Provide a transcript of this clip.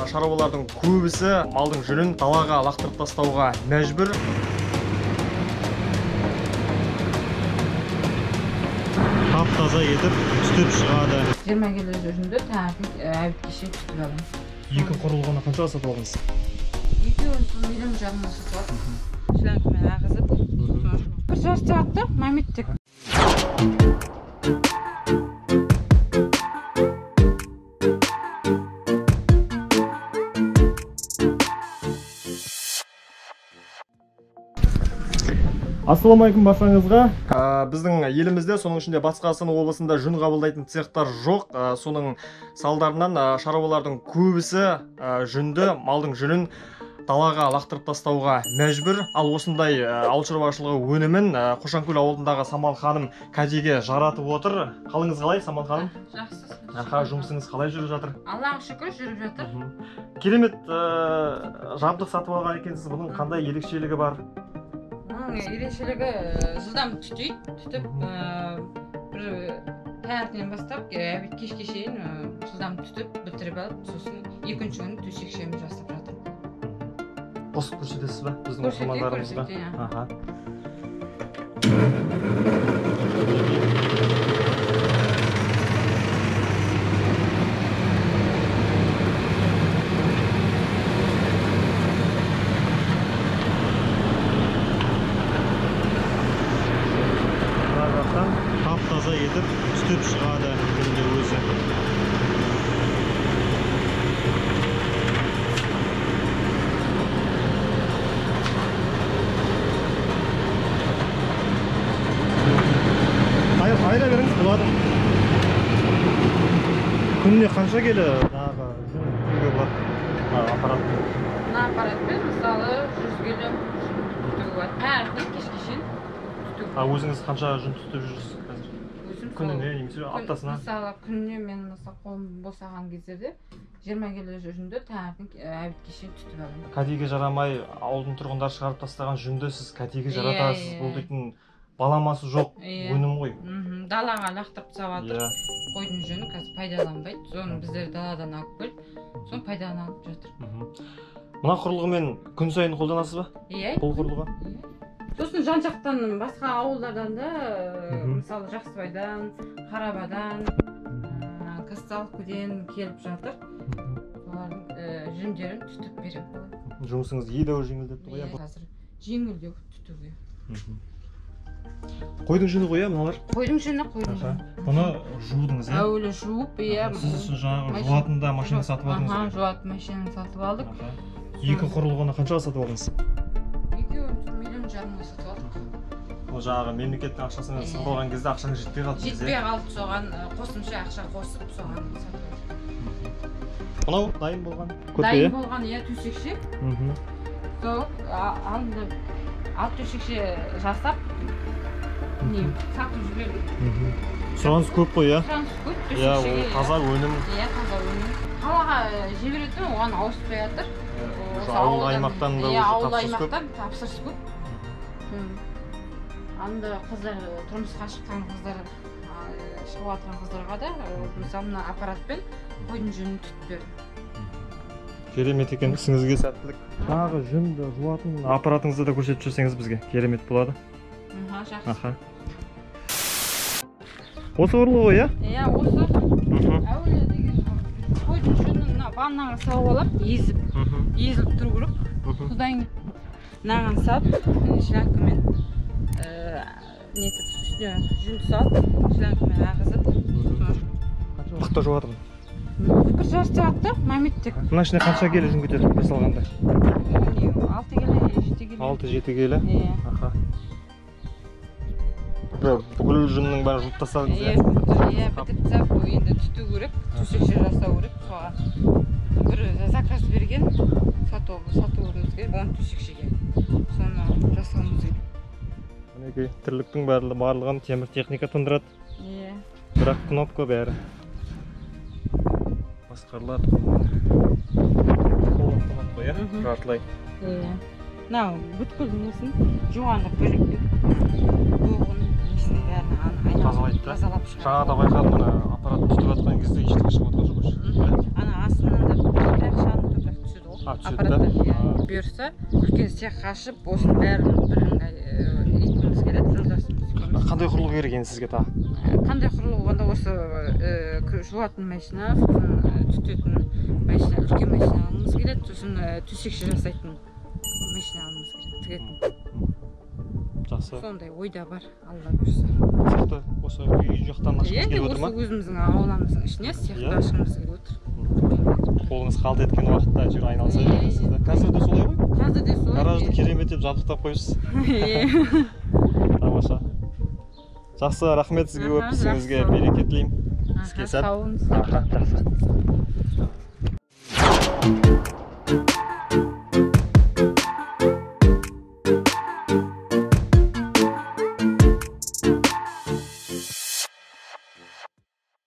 Шаруалардың көбісі малдың жүнін далаға лақтырып тастауға мәжбүр. Тап-таза етіп түтіп шығады. 20 келі жүнді таңертең обедке шейін түтіп аламын. Екі құрылғыны қаншаға сатып алдыңыз? Екеуін 1,5 миллионға сатып алдым. Шлангымен ағызып, бір жарты сағатта моментте. Ассалаумағалейкум баршаңызға. Біздің елімізде, соның ішінде Батыс Қазақстан облысында жүн қабылдайтын цехтар жоқ. Соның салдарынан шаруалардың көбісі жүнді, малдың жүнін далаға лақтырып тастауға мәжбүр. Ал осындай ауыл шаруашылығы өнімін Қошанкөл ауылындағы Самал ханым кәдеге жаратып отыр. Қалыңыз қалай, Самал ханым? Жақсы. Аха, жұмысыңыз қалай жүріп жатыр? Аллаға шүкір, жүріп жатыр. Керемет жабдық сатып алған екенсіз. Бұның қандай ерекшелігі бар? Ерекшелігі жылдам түтейді, түтіп бір таңертеңнен бастап обед кешке шейін жылдам түтіп бітіріп алып, сосын екінші күні төсекшемді жасап жатырмын. Қосып көрсетесіз бе біздің оқырмандарымызға? Аха. Тап-таза етіп түтіп шығады жүнді өзі. Айра беріңіз, болады. Күніне қанша келі жаңағы жүн түтуге болады аппаратпен? Мына аппаратпен мысалы 100 келі жүн түтуге болады. Таңертең кешке шейін. А өзіңіз қанша жүн түтіп жүрсіз қазір? Күніне немесе аптасына? Мысалы күніне мен мысалы қолым босаған кездерде 20 келі жүнді таңертең обедке шейін түтіп аламын. Кәдеге жарамай ауылдың тұрғындары шығарып тастаған жүнді сіз кәдеге жаратасыз. Бұл дейтін баламасы жоқ өнім ғой. Далаға лақтырып тастап жатыр. Қойдың жүні қазір пайдаланбайды. Соны біздер даладан алып келіп, соны пайдаланып жатыр. Мына құрылғымен күн сайын қолданасыз ба? Иә. Бұл құрылғы? Сосын жан-жақтан басқа ауылдардан да, мысалы Жақсыбайдан, Қарабадан, Косталкіден келіп жатыр. Солардың жүндерін түтіп беремін. Жұмысыңыз едәуір жеңілдепті ғой, иә? Қазір жеңілдеу түтуге. Қойдың жүні ғой, иә, мыналар? Қойдың жүні, қойдың жүні. Бұны жудыңыз, иә? Әуелі жуып, иә. Сіз жаңағы жуатын да машина сатып алдыңыз ғой? Аха, жуатын машинаны сатып алдық. Екі құрылғыны қаншаға сатып алдыңыз? Екеуін 1,5 миллионға сатып алдық. Ол жаңағы мемлекеттің ақшасымен сатып алған кезде ақшаңыз жетпей қалды. Жетпей қалды, соған қосымша ақша қосып, соған сатып алдық. Мынау дайын болған көрпе? Дайын болған, иә, төсекше. Сол алынды, алты төсекше жасап, не, сатып жібердік. Сұраныс көп қой, иә? Сұраныс көп төсекшеге. Иә, ол таза өнім. Иә, таза өнім. Қалаға жіберетін, оған ауыспай жатыр. Ауыл аймақтан да ауыл аймақтан тапсырыс көп. Анда қыздар, тұрмысқа шыққан қыздар, шығып жатқан қыздарға да мысалы мына аппаратпен қойдың жүнін түтіп бердім. Керемет екен, ісіңізге сәттілік. Жаңағы жүнді жуатын аппаратыңызды да көрсетіп жүрсеңіз бізге керемет болады. Жақсы. Аха. Осы құрылғы ғой, иә? Иә, осы. Әуелі деген қойдың жүнін мына ваннаға салып алып, езіп, езіліп тұру керек. Содан кейін мынаған салып, шлангымен нетіп, үстіне жүн салып, шлангымен ағызып. Қанша уақытта жуады? Бір жарты сағатта моментте. Мына ішіне қанша келі жүн кетеді бір салғанда? 6 келі, 7 келі. 6-7 келі? Иә. Аха. Бүкіл жүннің бәрін жуып тастадыңыз, иә? Иә, бітіріп тастап, енді түту керек, төсекше жасау керек, соған. Бір заказ берген, сатуымыз керек, 10 төсекшеге. Соны жасауымыз керек. Мінекей, тірліктің барлығын темір техника тындырады. Иә. Бірақ кнопка бәрі басқарылады қолмен. Қол автомат қой, иә? Жартылай. Иә. Мынау бүткіл несін жуғанда бөлек боғын несін бәрін айналып тазалайды да. Тазалап шығады. Жаңа да байқадым, ана аппарат түтіп жатқан кезде ештеңе шығып жатқан жоқ. Ана астынан да топырақ шаң Аппараттар, иә. Бұйырса, үлкен цех ашып, осының бәрін бірыңғай еткіміз келеді, жолдасымыз. Қандай құрылғы керек енді сізге тағы? Қандай құрылғы онда осы жуатын машина, сосын түтетін машина, үлкен машина алғымыз келеді, сосын төсекше жасайтын машина алғымыз келеді, тігетін. Жақсы. Сондай ойда бар, Алла бұйырса. Цехты осы үй жақтан ашқыңыз келіп отыр ма? Осы өзіміздің ауламыздың ішіне цехты ашқымыз келіп отыр. Қолыңыз қалт еткен уақытта әйтеуір айналыса бересіз да. Қазір де солай ғой? Қазір де солай. Гаражды кереметтеп жабдықтап қойыпсыз. Тамаша. Жақсы, рахмет сізге көп, ісіңізге береке тілеймін. Іске сәт. Сау болыңыз. Жақсы.